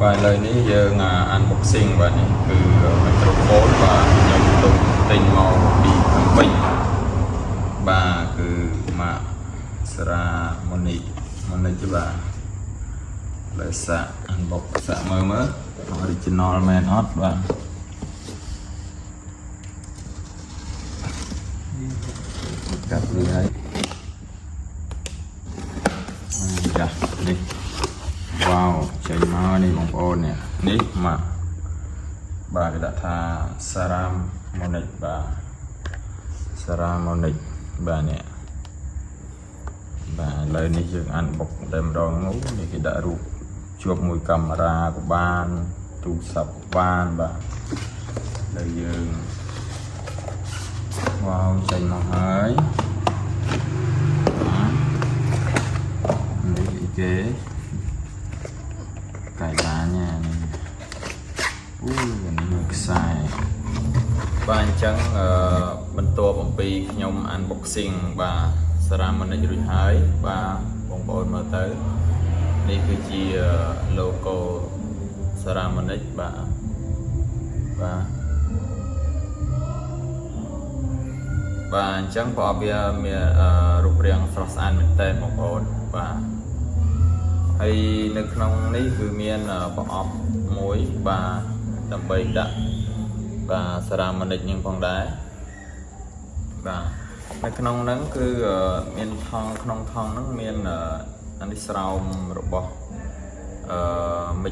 បាទឥឡូវនេះយើង unboxing បាទនេះគឺ microphone បាទខ្ញុំទុកទិញមកពីភ្នំពេញបាទគឺម៉ាក Saramonic Monic បាទឥឡូវសាក unbox សាកមើលមើល original មែនអត់បាទកាត់វាហើយចានេះ វ៉ាវចេញមកនេះបងប្អូននេះនេះមកបាទគេដាក់ថា Saramonic បាទ Saramonic បាទនេះបាទឥឡូវនេះយើង unbox តែម្ដងនោះនេះគេដាក់រូបជាប់មួយកាមេរ៉ាក៏បានទូរស័ព្ទក៏បានបាទឥឡូវយើងវ៉ាវចេញមកហើយបាទនេះអីគេ កៃឡាញ៉ានេះអូនេះខ្សែបាទអញ្ចឹងអឺបន្ទាប់អំពីខ្ញុំ unboxing បាទ Saramonic រួចហើយបាទបងប្អូនមើលទៅនេះគឺជា logo Saramonic បាទបាទបាទអញ្ចឹងប្រអប់វាមានរូបរាងស្រស់ស្អាតមែនតើបងប្អូនបាទ ហើយនៅក្នុងនេះគឺមានប្រអប់មួយបាទដើម្បីដាក់បាទ Saramonic នឹងផងដែរបាទនៅក្នុងហ្នឹងគឺមានថង់ក្នុងថង់ហ្នឹងមានអានេះស្រោមរបស់អឺមី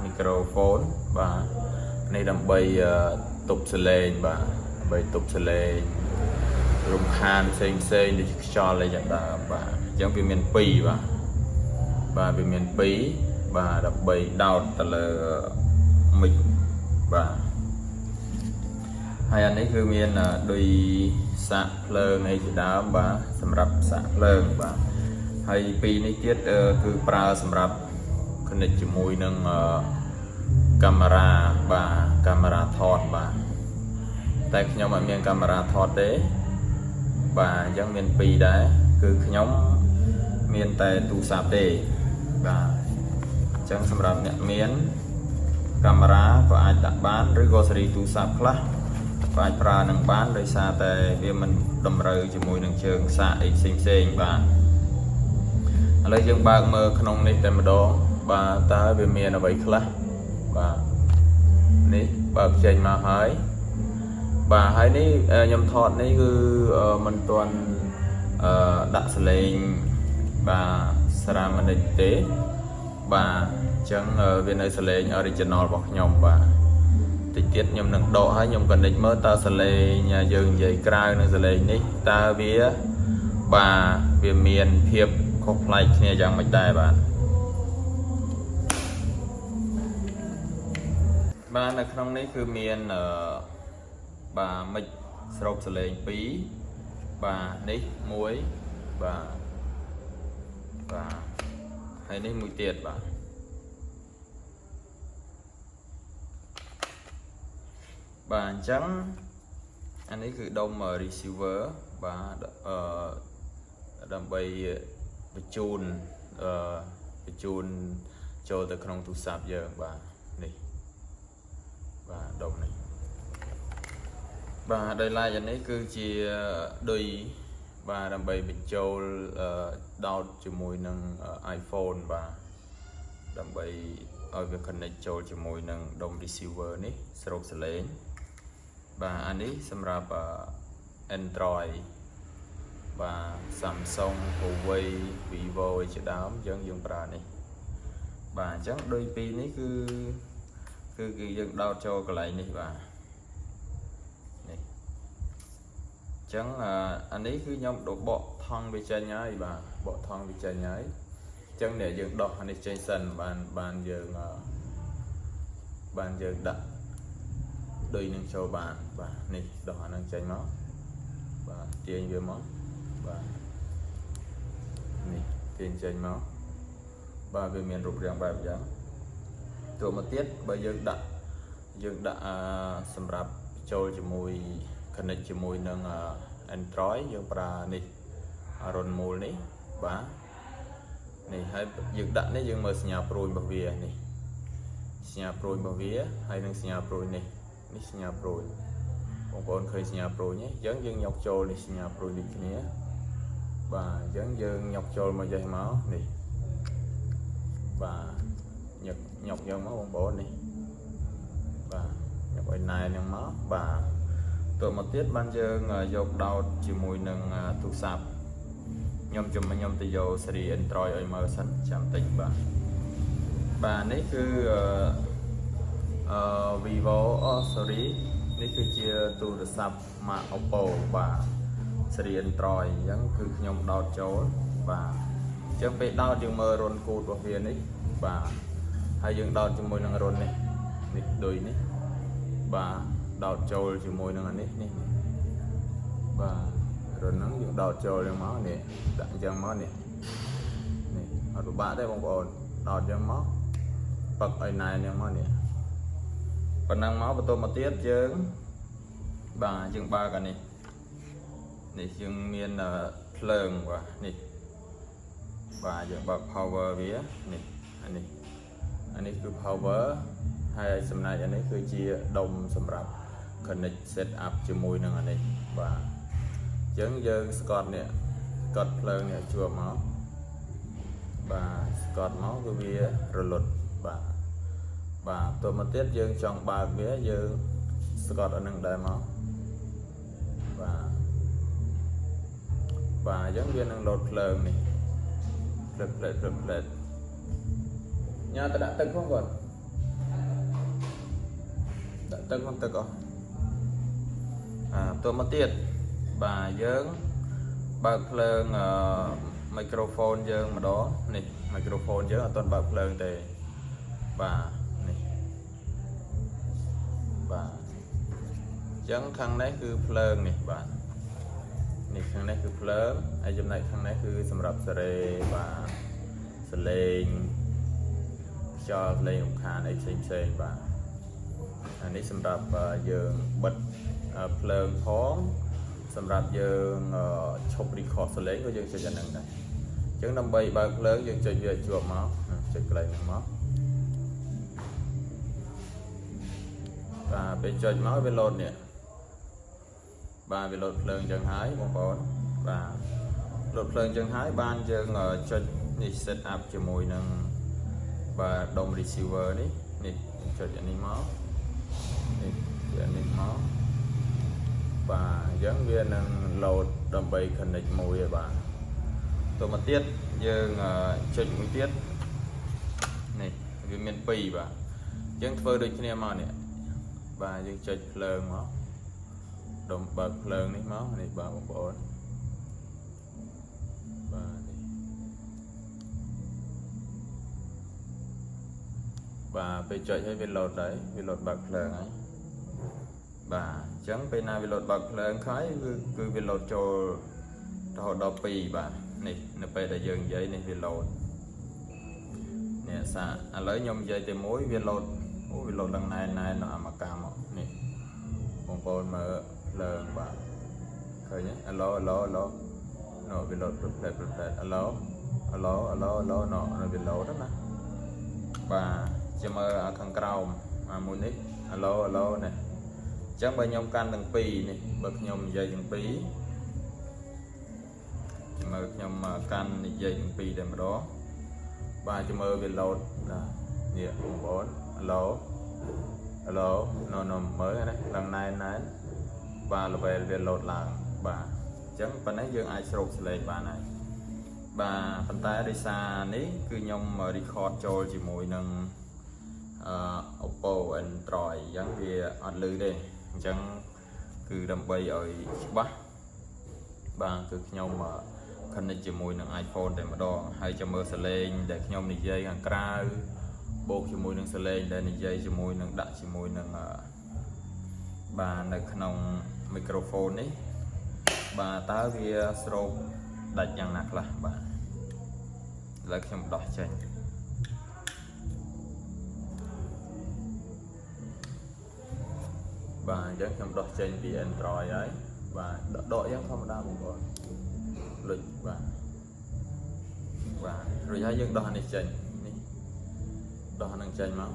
មីក្រូហ្វូនបាទនេះដើម្បីទប់សលេងបាទដើម្បីទប់សលេងរំខានផ្សេងផ្សេងដូចជាខ្យល់អីយ៉ាងដើមបាទអញ្ចឹងវាមាន2បាទ បាទវាមាន2បាទដើម្បីដោតទៅលើ mic បាទហើយអានេះគឺមានដូចសាកភ្លើងអីជាដើមបាទសម្រាប់សាកភ្លើងបាទហើយពីរនេះទៀតគឺប្រើសម្រាប់ connect ជាមួយនឹងកាមេរ៉ាបាទកាមេរ៉ាថតបាទតែខ្ញុំអត់មានកាមេរ៉ាថតទេបាទអញ្ចឹងមាន2ដែរគឺខ្ញុំមានតែទូរស័ព្ទទេបាទអញ្ចឹងសម្រាប់អ្នកមានកាមេរ៉ាក៏អាចដាក់បានឬក៏សេរីទូរស័ព្ទខ្លះក៏អាចប្រើនឹងបានដោយសារតែវាមិនតម្រូវជាមួយនឹងជើងសាកអីផ្សេងផ្សេងៗបាទឥឡូវយើងបើកមើលក្នុងនេះតែម្ដងបាទតើវាមានអ្វីខ្លះបាទនេះបើកចេញមកហើយបាទហើយនេះខ្ញុំថតនេះគឺមិនទាន់អឺដាក់សលេងបាទ Saramonic ទេបាទអញ្ចឹងវានៅសលេង original របស់ខ្ញុំបាទតិចទៀតខ្ញុំនឹងដកហើយខ្ញុំក៏និចមើលតើសលេងយើងនិយាយក្រៅនឹងសលេងនេះតើវាបាទវាមានភាពខុសប្លែកគ្នាយ៉ាងម៉េចដែរបាទបាទនៅក្នុងនេះគឺមានអឺបាទ mic ស្រូបសលេង2បាទនេះមួយបាទបាទហើយនេះមួយទៀតបាទបាទអញ្ចឹងអានេះគឺដុំ receiver បាទអឺដើម្បីបញ្ជូនអឺបញ្ជូនចូលទៅក្នុងទូរស័ព្ទយើងបាទនេះបាទដុំនេះបាទដោយឡែកអានេះគឺជាឌុយបាទដើម្បីបញ្ចូលដោតជាមួយនឹង iPhone បាទដើម្បីឲ្យវា connect ចូលជាមួយនឹងដុំ receiver នេះស្រូបសលេងបាទអានេះសម្រាប់ Android បាទ Samsung Huawei Vivo ឯជាដើមយើងយើងប្រើនេះបាទអញ្ចឹងដូចពីរនេះគឺគឺគឺយើងដោតចូលកន្លែងនេះបាទនេះអញ្ចឹងអានេះគឺខ្ញុំដបកថង់វាចេញហើយបាទបកថង់វាចេញហើយអញ្ចឹងនេះយើងដោះអានេះចេញសិនបានបានយើងបានយើងដាក់ដូចនឹងចូលបានបាទនេះដោះអានឹងចេញមកបាទទាញវាមកបាទនេះទាញចេញមកបាទវាមានរូបរាងបែបអញ្ចឹងទៅមកទៀតបើយើងដាក់យើងដាក់អាសម្រាប់ចូលជាមួយ connect ជាមួយនឹង Android យើងប្រើនេះ រុនមូលនេះបាទនេះហើយយើងដាក់នេះយើងមើលសញ្ញាព្រួយរបស់វានេះ ញ្ញាព្រួយរបស់វាហើយនឹងសញ្ញាព្រួយនេះនេះសញ្ញាព្រួយបងប្អូនឃើញសញ្ញាព្រួយនេះអញ្ចឹងយើងញុកចូលនេះសញ្ញាព្រួយដូចគ្នាបាទអញ្ចឹងយើងញុកចូលមកចេះមកនេះបាទញឹកញុកយកមកបងប្អូននេះបាទញុកឲ្យណែនហ្នឹងមកបាទតមកទៀតបានយើងយកដោតជាមួយនឹងទូរស័ព្ទខ្ញុំជំខ្ញុំទៅយកស៊េរី Android ឲ្យមើលសិនចាំតិចបាទបាទនេះគឺអឺ Vivo អូ sorry នេះគឺជាទូរស័ព្ទម៉ាក Oppo បាទស៊េរី Android អញ្ចឹងគឺខ្ញុំដោតចូលបាទអញ្ចឹងពេលដោតយើងមើលរន្ធគូតរបស់វានេះបាទហើយយើងដោតជាមួយនឹងរន្ធនេះនេះដូចនេះបាទដោតចូលជាមួយនឹងអានេះនេះបាទរន្ធហ្នឹងយើងដោតចូលយ៉ាងមកនេះដាក់អញ្ចឹងមកនេះនេះអត់ពិបាកទេបងប្អូនដោតអញ្ចឹងមកពឹកឲ្យណែនអញ្ចឹងមកនេះប៉ុណ្ណឹងមកបន្តមកទៀតយើងបាទយើងបើកអានេះនេះយើងមានភ្លើងបាទនេះបាទយើងបើក power វានេះអានេះអានេះគឺ power ហើយចំណែកអានេះគឺជាដុំសម្រាប់ connect set up ជាមួយនឹងអានេះបាទអញ្ចឹងយើងស្កត់នេះស្កត់ភ្លើងនេះជួបមកបាទស្កត់មកគឺវារលត់បាទបាទតមកទៀតយើងចង់បើកវាយើងស្កត់អានឹងដែរមកបាទបាទអញ្ចឹងវានឹងលោតភ្លើងនេះផ្លេតផ្លេតផ្លេតផ្លេតញ៉ាទៅដាក់ទឹកផងគាត់ដាក់ទឹកផងទឹកអស់អាតមកទៀតបាទយើងបើកភ្លើងអឺមីក្រូហ្វូនយើងម្ដងនេះមីក្រូហ្វូនយើងអត់ទាន់បើកភ្លើងទេបាទនេះបាទអញ្ចឹងខាងនេះគឺភ្លើងនេះបាទនេះខាងនេះគឺភ្លើងហើយចំណែកខាងនេះគឺសម្រាប់សេរីបាទសលេងខ្យល់សលេងរំខានអីផ្សេងផ្សេងបាទអានេះសម្រាប់យើងបិទភ្លើងផងសម្រាប់យើងឈប់ record សលេងក៏យើងចុចអាហ្នឹងដែរអញ្ចឹងដើម្បីបើកភ្លើងយើងចុចវាឲ្យជាប់មកចុចកន្លែងហ្នឹងមកបាទពេលចុចមកវាលោតនេះបាទវាលោតភ្លើងអញ្ចឹងហើយបងប្អូនបាទលោតភ្លើងអញ្ចឹងហើយបានយើងចុចនេះ set up ជាមួយនឹងបាទដុំ receiver នេះនេះចុចអានេះមកនេះអានេះមកបាទអញ្ចឹងវានឹង load ដើម្បី connect មួយឯបាទទៅមកទៀតយើងចុចមួយទៀតនេះវាមាន2បាទយើងធ្វើដូចគ្នាមកនេះបាទយើងចុចភ្លើងមកដុំបើកភ្លើងនេះមកនេះបាទបងប្អូនបាទនេះបាទពេលចុចហើយវា load ហើយវា load បើកភ្លើងហើយបាទអញ្ចឹងពេលណាវា load បើកភ្លើងហើយគឺគឺវា load ចូលរហូតដល់2បាទនេះនៅពេលដែលយើងនិយាយនេះវា load នេះសាឥឡូវខ្ញុំនិយាយតែមួយវា load អូវា load ឡើងណែនណែននៅអាមកកាមកនេះបងប្អូនមើលភ្លើងបាទឃើញទេអាឡូអាឡូអាឡូណូវា load ផ្លែផ្លែផ្លែអាឡូអាឡូអាឡូអាឡូណូវា load ណាបាទចាំមើលខាងក្រោមអាមួយនេះអាឡូអាឡូនេះអញ្ចឹងបើខ្ញុំកាន់ទាំងពីរនេះបើខ្ញុំនិយាយទាំងពីរចាំមើលខ្ញុំកាន់និយាយទាំងពីរតែម្ដងបាទចាំមើលវា load ណានេះបងប្អូនអាឡូអាឡូណូណូមើលណាឡើងណែនណែនបាទ level វា load ឡើងបាទអញ្ចឹងប៉ុណ្ណេះយើងអាចស្រូបសលេងបានហើយបាទប៉ុន្តែដោយសារនេះគឺខ្ញុំ record ចូលជាមួយនឹងអឺ Oppo Android អញ្ចឹងវាអត់លឺទេអញ្ចឹងគឺដើម្បីឲ្យច្បាស់បាទគឺខ្ញុំ connect ជាមួយនឹង iPhone តែម្ដងហើយចាំមើលសលេងដែលខ្ញុំនិយាយខាងក្រៅបូកជាមួយនឹងសលេងដែលនិយាយជាមួយនឹងដាក់ជាមួយនឹងបាទនៅក្នុង microphone នេះបាទតើវាស្រូបដាច់យ៉ាងណាខ្លះបាទឥឡូវខ្ញុំដោះចេញបាទអញ្ចឹងខ្ញុំដោះចេញពី Android ហើយបាទដកយ៉ាងធម្មតាបងប្អូនលុចបាទបាទរួចហើយយើងដោះអានេះចេញនេះដោះអានឹងចេញមក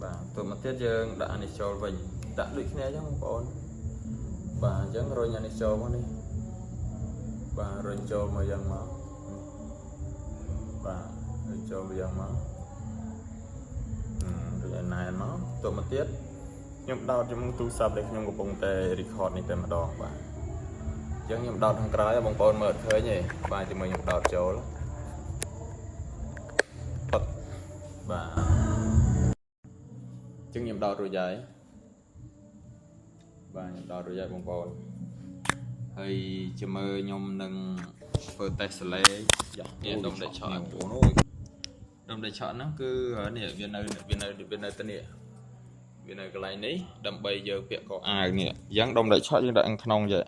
បាទទៅមកទៀតយើងដាក់អានេះចូលវិញដាក់ដូចគ្នាអញ្ចឹងបងប្អូនបាទអញ្ចឹងរុញអានេះចូលមកនេះបាទរុញចូលមកយ៉ាងមកបាទរុញចូលមកយ៉ាងមករុញឲ្យណែនមកទៅមកទៀតខ្ញុំដោតជាមួយទូរស័ព្ទដែលខ្ញុំកំពុងតែ record នេះតែម្ដងបាទអញ្ចឹងខ្ញុំដោតខាងក្រោយបងប្អូនមើលអត់ឃើញទេបាទជាមួយខ្ញុំដោតចូលផឹកបាទអញ្ចឹងខ្ញុំដោតរួចហើយបាទខ្ញុំដោតរួចហើយបងប្អូនហើយចាំមើលខ្ញុំនឹងធ្វើតេស្តសលេយ៉ានេះដុំដែលឆក់បងប្អូនអូយដុំដែលឆក់ហ្នឹងគឺនេះវានៅវានៅវានៅទៅនេះវានៅកន្លែងនេះដើម្បីយើងពាក់កអាវនេះអញ្ចឹងដុំដែលឆក់យើងដាក់ក្នុងចេះ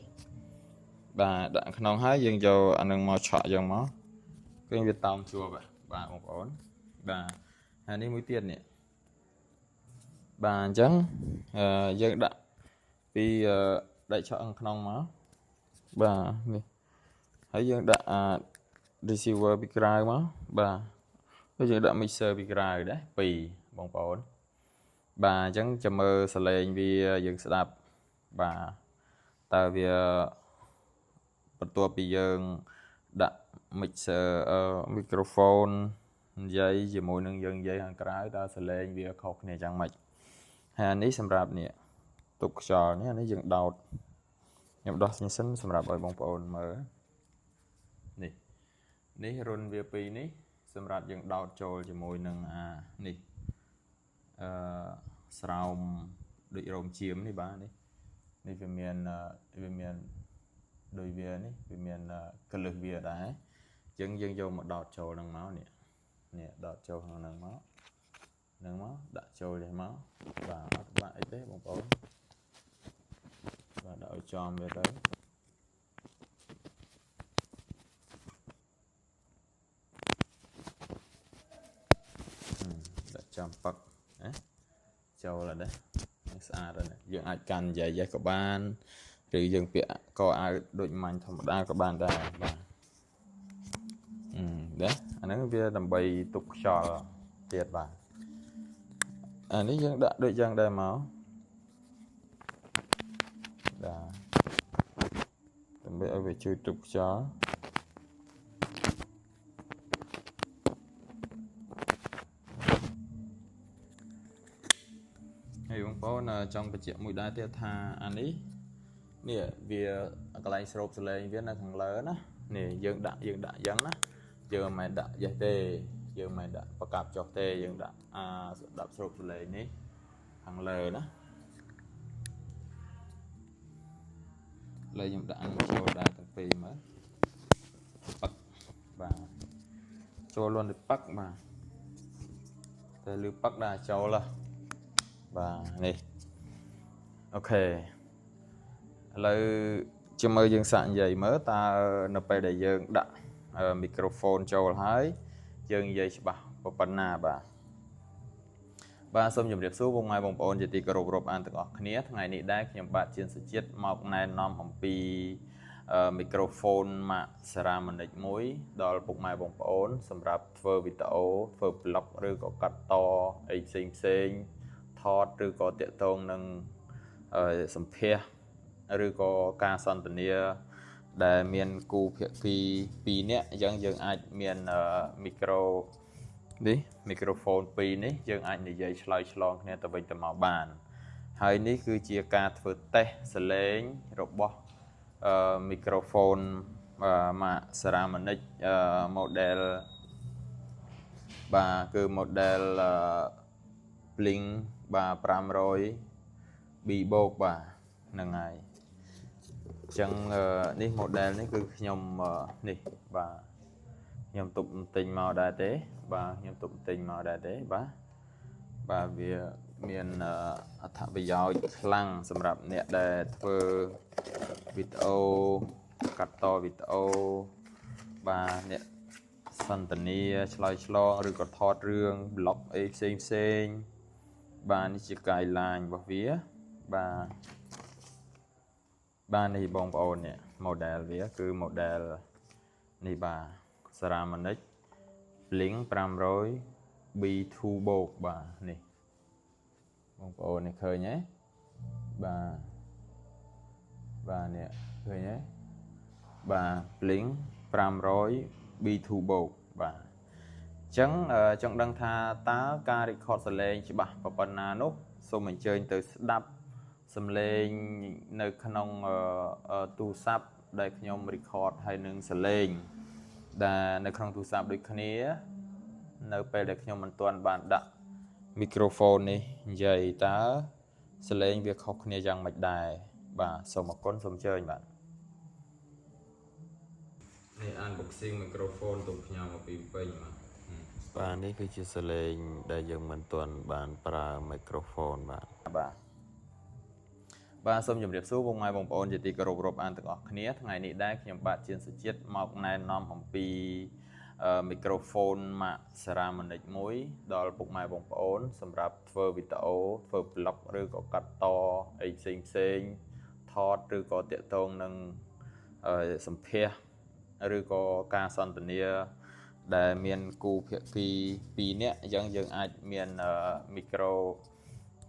បាទដាក់ក្នុងហើយយើងយកអានឹងមកឆក់យ៉ាងមកឃើញវាតោងជាប់បាទបងប្អូនបាទហើយនេះមួយទៀតនេះបាទអញ្ចឹងយើងដាក់ពីដែកឆក់ខាងក្នុងមកបាទនេះហើយយើងដាក់អា receiver ពីក្រៅមកបាទហើយយើងដាក់ mixer ពីក្រៅដែរពីរបងប្អូនបាទអញ្ចឹងចាំមើលសលេងវាយើងស្ដាប់បាទតើវាបន្ទាប់ពីយើងដាក់ mixer microphone និយាយជាមួយនឹងយើងនិយាយខាងក្រៅតើសលេងវាខុសគ្នាយ៉ាងម៉េចហើយអានេះសម្រាប់នេះទប់ខ្យល់នេះអានេះយើងដោតខ្ញុំដោះសិនសម្រាប់ឲ្យបងប្អូនមើលនេះនេះរុនវាពីរនេះសម្រាប់យើងដោតចូលជាមួយនឹងអានេះអឺស្រោមដូចរោមចៀមនេះបាទនេះនេះវាមានវាមានដូចវានេះវាមានកលឹះវាដែរអញ្ចឹងយើងយកមកដោតចូលនឹងមកនេះនេះដោតចូលក្នុងនឹងមកនឹងមកដាក់ចូលនេះមកបាទអត់បាក់អីទេបងប្អូនបាទដាក់ឲ្យចំវាទៅដាក់ចំប៉ឹកណាចូលហើយដែរស្អាតហើយយើងអាចកាន់និយាយក៏បានឬយើងពាក់កអាវដូចម៉ាញ់ធម្មតាក៏បានដែរបាទអឺដែរអាហ្នឹងវាដើម្បីទប់ខ្យល់ទៀតបាទអានេះយើងដាក់ដូចយ៉ាងដែរមកបាទដើម្បីឲ្យវាជួយទប់ខ្យល់ហើយបងប្អូនចង់បញ្ជាក់មួយដែរទៀតថាអានេះនេះវាកន្លែងស្រូបសលេងវានៅខាងលើណានេះយើងដាក់យើងដាក់យ៉ាងណាយើងមិនមែនដាក់ចេះទេយើងមិនមែនដាក់ប្រកាប់ចុះទេយើងដាក់អាដាក់ស្រូបសលេងនេះខាងលើណាលើខ្ញុំដាក់អាចូលដែរទាំងពីរមើលប៉ឹកបាទចូលលន់ទៅប៉ឹកបាទតែលឺប៉ឹកដាក់ចូលហ៎បាទនេះOK ឥឡូវចាំមើលយើងសាកនិយាយមើលតើនៅពេលដែលយើងដាក់មីក្រូហ្វូនចូលហើយយើងនិយាយច្បាស់ប៉ុណ្ណាបាទបាទសូមជម្រាបសួរពុកម៉ែបងប្អូនជាទីគោរពរាប់អានទាំងអស់គ្នាថ្ងៃនេះដែរខ្ញុំបាទជានសុជាតិមកណែនាំអំពីមីក្រូហ្វូនម៉ាក Saramonic មួយដល់ពុកម៉ែបងប្អូនសម្រាប់ធ្វើវីដេអូធ្វើ vlog ឬក៏កាត់តអីផ្សេងផ្សេងថតឬក៏តាក់ទងនឹងសម្ភាសឬក៏ការសន្ទនាដែលមានគូភាគី2នាក់អញ្ចឹងយើងអាចមានមីក្រូនេះមីក្រូហ្វូន2នេះយើងអាចនិយាយឆ្លើយឆ្លងគ្នាទៅវិញទៅមកបានហើយនេះគឺជាការធ្វើតេស្តសលេងរបស់មីក្រូហ្វូនម៉ាក Saramonic model បាទគឺ model Blink បាទ500 B បូកបាទហ្នឹងហើយអញ្ចឹងនេះ model នេះគឺខ្ញុំនេះបាទខ្ញុំទុកទិញមកដែរទេបាទខ្ញុំទុកទិញមកដែរទេបាទបាទវាមានអត្ថប្រយោជន៍ខ្លាំងសម្រាប់អ្នកដែលធ្វើវីដេអូកាត់តវីដេអូបាទអ្នកសន្ទនាឆ្លើយឆ្លងឬក៏ថតរឿង vlog អីផ្សេងផ្សេងបាទនេះជា guideline របស់វាបាទបាទនេះបងប្អូននេះ model វាគឺ model នេះបាទ Saramonic Blink 500 B2 បូកបាទនេះ បងប្អូននេះឃើញទេបាទបាទនេះឃើញទេបាទ Blink 500 B2 បូកបាទអញ្ចឹងចង់ដឹងថាតើការ record សំឡេងច្បាស់ប៉ុណ្ណានោះសូមអញ្ជើញទៅស្ដាប់សំឡេងនៅក្នុងទូរស័ព្ទដែលខ្ញុំ record ហើយនឹងសំឡេងដែលនៅក្នុងទូរស័ព្ទដូចគ្នា នៅពេលដែលខ្ញុំមិនទាន់បានដាក់មីក្រូហ្វូននេះនិយាយតើសំឡេងវាខុសគ្នាយ៉ាងម៉េចដែរបាទសូមអរគុណសូមអញ្ជើញបាទនេះ unboxing microphone ទុំផ្ញើមកពីពេញបាទបាទនេះគឺជាសំឡេងដែលយើងមិនទាន់បានប្រើ microphone បាទបាទបាទសូមជម្រាបសួរពុកម៉ែបងប្អូនជាទីគោរពរាប់អានទាំងអស់គ្នាថ្ងៃនេះដែរខ្ញុំបាទជានសុជាតិមកណែនាំអំពីមីក្រូហ្វូនម៉ាក Saramonic មួយដល់ពុកម៉ែបងប្អូន សម្រាប់ធ្វើវីដេអូធ្វើ vlog ឬក៏កាត់តអីផ្សេងផ្សេងថតឬក៏តាក់ទងនឹងសម្ភាសឬក៏ការសន្ទនាដែលមានគូភាគី2នាក់អញ្ចឹងយើងអាចមានមីក្រូ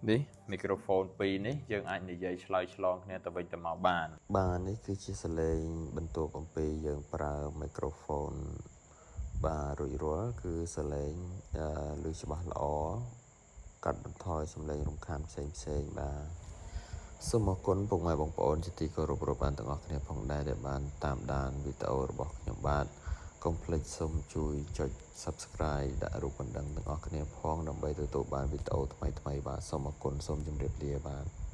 នេះមីក្រូហ្វូន2នេះយើងអាចនិយាយឆ្លើយឆ្លងគ្នាទៅវិញទៅមកបាន បាទនេះគឺជាសំឡេងបន្ទាប់អំពីយើងប្រើមីក្រូហ្វូនបាទរួចរាល់គឺសំឡេងអឺឮច្បាស់ល្អកាត់បន្ថយសំឡេងរំខានផ្សេងផ្សេងៗបាទសូមអរគុណពុកម៉ែបងប្អូនជាទីគោរពរាប់អានទាំងអស់គ្នាផងដែរដែលបានតាមដានវីដេអូរបស់ខ្ញុំបាទកុំភ្លេចសូមជួយចុច Subscribe ដាក់រូបកណ្ដឹងទាំងអស់គ្នាផងដើម្បីទទួលបានវីដេអូថ្មីៗបាទសូមអរគុណសូមជម្រាបលាបាទ។